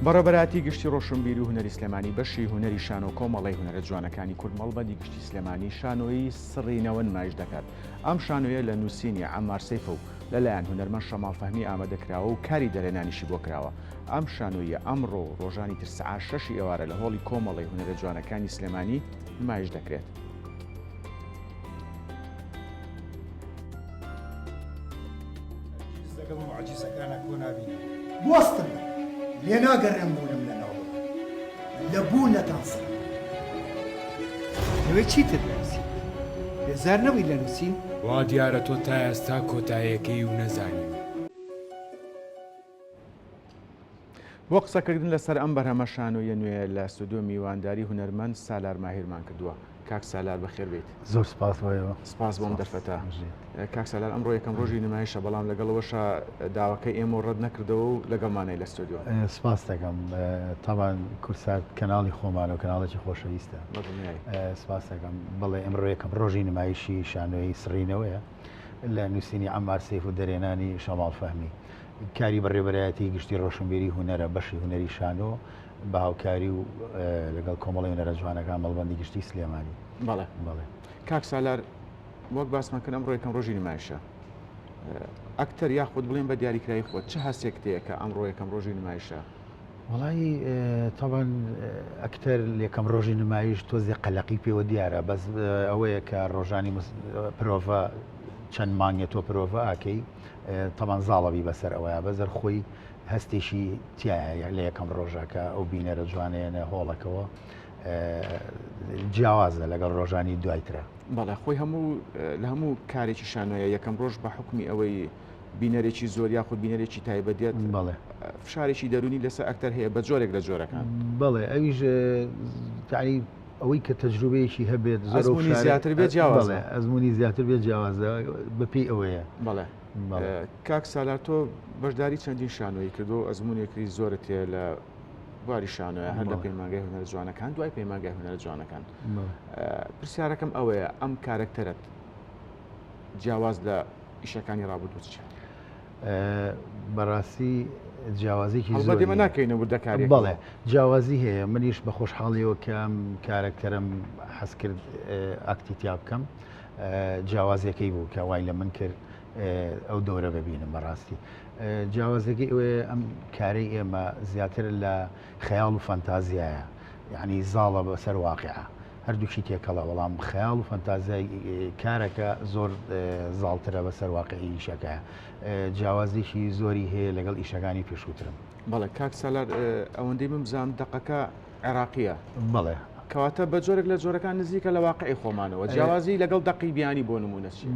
بەڕێوەبەرایەتی گشتی ڕۆشنبیری و هونەری سلێمانی بەشی هونەری شانۆ کۆمەڵەی هونەرە جوانەکانی کورد مەڵبەندی گشتی سلێمانی شانۆیی سڕینەوە نمایش دەکات. ئەم شانۆیە لە نووسینی عەمار سەیفە و لەلایەن هونەرمەند شەماڵ فەهمی ئامادە کراوە و کاری دەرهێنانیشی بۆ کراوە. ئەم شانۆییە ئەمڕۆ و ڕۆژانی تر سەعات شەشی ئێوارە لە هۆڵی کۆمەڵەی هونەرە جوانەکانی سلێمانی نمایش دەکرێت. هەرگیز لەگەڵ موعجیزەکانا کۆ نابینەوە. بوەستن، لێ ناگەڕێم بوونم لەناو ببەن، لە بوونتان سڕ. دەوێ چیتر بنووسیت؟ بێزار نەبووی لە نووسین؟ وا دیارە تۆ تا ئێستا کۆتایەکەی و نەزانیوی. بۆ قسەکردن لەسەر ئەم بەرهەمە شانۆییە نوێیە لە ستۆدیۆ میوانداری هونەرمەند سالار ماهیرمان کردووە. کاک سالار بەخێر بێیت. زۆر سپاس بۆ ئێوە. سپاس بۆ ئەم دەرفەتە. کاک سالار ئەمڕۆ یەکەم ڕۆژی نمایشە بەڵام لەگەڵ ئەوەشا داواکەی ئێمەو ڕەت نەکردەوە و لەگەڵمانای لە ستۆدیۆ. سپاس دەکەم. تەبعەن کوردسات کەناڵی خۆمانە و کەناڵێکی خۆشەویستە. بەدڵنیایی. سپاس دەکەم. بەڵێ ئەمڕۆ یەکەم ڕۆژی نمایشی شانۆیی سڕینەوەیە لە نووسینی عەمار سەیف و دەرهێنانی شەماڵ فەهمی. کاری بەڕێوەبەرایەتی گشتی ڕۆشنبیری هونەرە بەشی هونەری شانۆ بە هاوکاری و لەگەڵ کۆمەڵی هونەرە جوانەکان مەڵبەندی گشتی سلێمانی. بەڵێ. بەڵێ. کاک سالار وەک باسمان کرد ئەمڕۆ یەکەم ڕۆژی نمایشە. ئەکتەر یاخود بڵێن بە دیاریکراوی خۆت چ هەستێکت هەیە کە ئەمڕۆ یەکەم ڕۆژی نمایشە؟ وەڵایی تەبعەن ئەکتەر یەکەم ڕۆژی نمایش تۆزێ قەلەقی پێوە دیارە بەس ئەوەیە کە ڕۆژانی پرۆڤە چەند مانگێ تۆ پرۆڤە ئاکەی تەبان زاڵەبی بەسەر ئەوەیە بەزەر خۆی هەستێکی تایە لە یەکەم ڕۆژە کە ئەو بینەرە جوانەیەنە هۆڵەکەوە جیاوازە لەگەڵ ڕۆژانی دوایترە. بەڵێ خۆی هەموو لە هەموو کارێکی شانۆیە یەکەم ڕۆژ بە حوکمی ئەوەی بینەرێکی زۆر یاخود بینەرێکی تایبەت دێت بەڵێ فشارێکی دەروونی لەسەر ئەکتەر هەیە بە جۆرێک لە جۆرەکان. بەڵێ ئەویش تەعنی ئەوەی کە تەجروبەیەکی هەبێت زۆر ئەو ئەزموونی فشارە زیاتر بێت جیاوازە. بەڵێ ئەزموونی زیاتر بێت جیاوازە بەپێی ئەوەیە. بەڵێ بەڵێ. کاک سالار تۆ بەشداری چەندین شانۆیی کردووە و ئەزموونێکی زۆرت هەیە لە بواری شانۆیە هەر لە پەیمانگای هونەرە جوانەکان دوای پەیمانگای هونەرە جوانەکان. پرسیارەکەم ئەوەیە ئەم کارەکتەرەت جیاواز لە ئیشەکانی ڕابردوو چیە؟ بەڕاستی جیاوازیکی زۆر ئێمە ناکەینە وردەکاری بەڵێ جیاوازی هەیە منیش بە خۆشحاڵیەوە کە ئەم کارەکتەرم حەز کرد ئاکتی تیا بکەم جیاوازیەکەی بوو کە وای لە من کرد ئەو دەورە ببینم بەڕاستی جیاوازەکەی ئەوەیە ئەم کارەی ئێمە زیاتر لە خەیاڵ و فەنتازیایە یعنی زاڵە بەسەر واقعە هەردووکی تێکەڵە بەڵام خەیاڵ و فەنتازیای کارەکە زۆر زاڵترە بەسەر واقعی ئیشەکە جیاوازیی زۆری هەیە لەگەڵ ئیشەکانی پێشووترم. بەڵێ کاک سالار ئەوەندەی من بزانم دەقەکە عێراقییە. بەڵێ. کەواتە بە جۆرێک لە جۆرەکان نزیکە لە واقعی خۆمانەوە. جیاوازی لەگەڵ دەقی بیانی بۆ نموونە چییە؟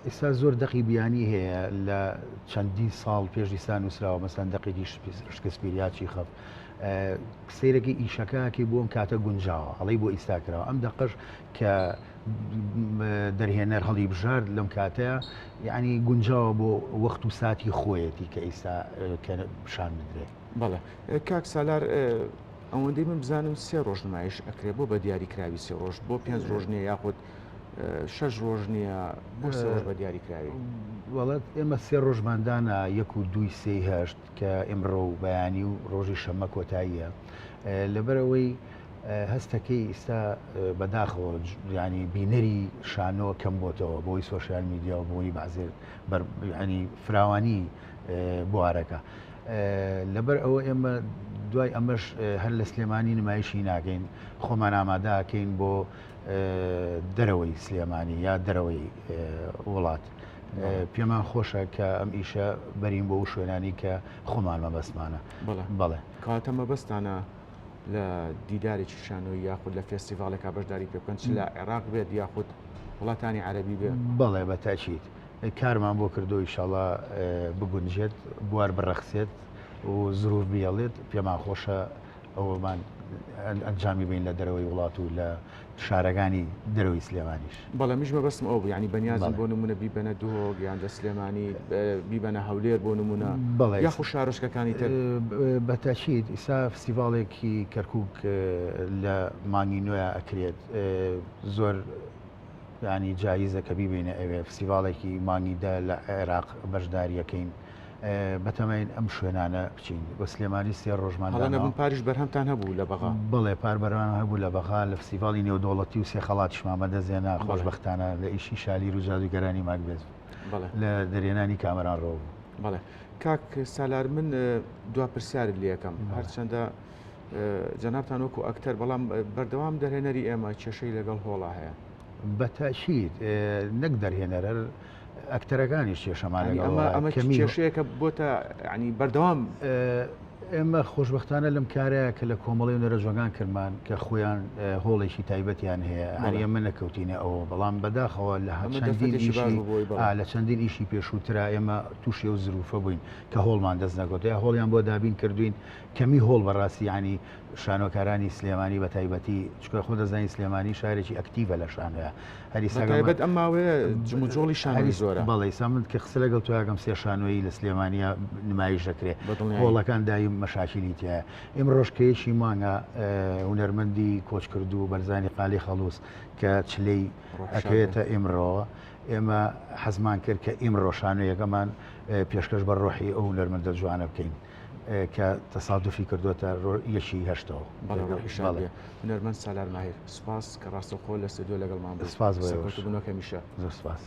ئیستا زۆر دەقی بیانی هەیە لە چەندین ساڵ پێش ئیستا نووسراوە مەسەلەن دەقێکی شکسپیر یا چیخەف سەیرەکەی ئیشەکە ئەکەی بۆ ئەم کاتە گونجاوە ئەڵێی بۆ ئیستا کراوە ئەم دەقەش کە دەرهێنەر هەڵی بژارد لەم کاتەیە یعنی گونجاوە بۆ وەخت و ساتی خۆیەتی کە ئیستا کە پیشان بدرێت. بەڵێ کاک سالار ئەوەندەی من بزانم سێ ڕۆژ نمایش ئەکرێ بۆ بە دیاری کراوی سێ ڕۆژ بۆ پێنج ڕۆژ نییە یاخود شەش ڕۆژ نییە بۆ سێ ڕۆژ بە دیاری کراوی؟ وەڵات ئێمە سێ ڕۆژماندانا یەک و دووی سێی هەشت کە ئمڕۆ و بەیانی و ڕۆژی شەممە کۆتاییە لەبەرئەوەی هەستەکەی ئیستا بەداخەوە ینی بینەری شانۆ کەم بۆتەوە بۆی سۆشیال میدیا و بۆی بازێ ینی فراوانی بوارەکە لەبەر ئەوە ئێمە دوای ئەمەش هەر لە سلێمانی نمایشی ناکەین خۆمان ئامادەکەین بۆ دەرەوەی سلێمانی یا دەرەوەی وڵات. پێمان خۆشە کە ئەم ئیشە بەرین بۆ ئەو شوێنانی کە خۆمان مەبەستمانە. بەڵێ. کەواتە مەبەستانە لە دیدارێکی شانۆیی یاخود لە فێستیڤاڵێکا بەشداری پێ بکەن چ لە عێراق بێت یاخود وڵاتانی عەرەبی بێ؟ بەڵێ بە تەئکید کارمان بۆ کردووە ئیشەڵا بگونجێت بوار بڕەخسێت و زروف بهێڵێت پێمان خۆشە ئەوەمان ئەنجامی بین لە دەرەوەی وڵات و لە شارەکانی دەرەوەی سلێمانیش. بەڵێ منیش مەبەستم ئەوە بوو یانی بەنیازن بۆ نموونە بیبەنە دهۆک یان لە سلێمانی بیبەنە هەولێر بۆ نموونە بەڵێ یاخود شارۆچکەکانی تر. بە تەئکید ئیستا فستیڤاڵێکی کەرکووک لە مانگی نۆیا ئەکرێت زۆر یانی جایزە کە بیبەینە ئەوێ فستیڤاڵێکی مانگی دە لە عێراق بەشداریەکەین. بەتەماین ئەم شوێنانە بچین بۆ سلێمانی سێ ڕۆژمان هەڵە نەبم پاریش بەرهەمتان هەبوو لە بەغا؟ بەڵێ پار بەرهەممان هەبوو لە بەغا لە فستیڤاڵی نێودەوڵەتی و سێ خەڵاتیشمان بەدەست هێنا خۆشبەختانە لە ئیشی شالیر و جادووگەرانی ماکبێس بەڵێ لە دەرهێنانی کامەران ڕۆ بوو. بەڵێ کاک سالار من دوا پرسیارت لێ ئەکەم هەرچەندە جەنابتان وەکو ئەکتەر بەڵام بەردەوام دەرهێنەری ئێمە کێشەی لەگەڵ هۆڵا هەیە. بە تەئکید نەک دەرهێنەر هەر ئەکتەرەکانیش کێشەمان یانی لەگەڵ ئەمە ئەمە کەمی کێشەیەکە بۆتە یانی بەردەوام. ئێمە خۆشبەختانە لەم کارەیە کە لە کۆمەڵەی هونەرە جوانەکان کردمان کە خۆیان هۆڵێکی تایبەتیان هەیە هەر بەڵێ. ئێمە نەکەوتینە ئەوە بەڵام بەداخەوە لە ئەمە چەندین دەرفەتێکی باش ئیشی بوو بۆی بەڵێ. ئا لە چەندین ئیشی پێشووترا ئێمە تووشی ئەو زروفە بووین کە هۆڵمان دەست نەکەوت یا هۆڵیان بۆ دابین کردوین کەمی هۆڵ بەڕاستی یانی شانۆکارانی سلێمانی بە تایبەتی چونکە خۆ دەزانی سلێمانی شارێکی ئەکتیڤە لە شانۆیا هەری بە تایبەت ئەم ماوەیە جموجۆڵی شانۆی زۆرە. بەڵێ ئیستا من کە قسە لەگەڵ تۆ ئەکەم سێ شانۆیی لە سلێمانیا نمایش دەکرێ بە دڵنیایی. هۆڵەکان دایم مەشاکیلی تیایە ئیمڕۆش کە یەکی مانگە هونەرمەندی کۆچکردوو بەرزانی قالی خەڵوز کە چلەی ڕۆحی شاد بێ. ئەکەوێتە ئیمڕۆوە ئێمە حەزمان کرد کە ئیمڕۆ شانۆیەکەمان پێشکەش بە ڕۆحی ئەو هونەرمەندە جوانە بکەین. کە تەسادوفی کردۆتە یەکی هەشتەوە. بەڵێ ڕۆحی شاد بێ. هونەرمەند سالار ماهیر سوپاس کە ڕاستەوخۆ لە ستۆدیۆ لەگەڵمان بوویت. سوپاس بۆ ئێوەش. سەرکەوتوو بن وەک هەمیشە. زۆر سوپاس.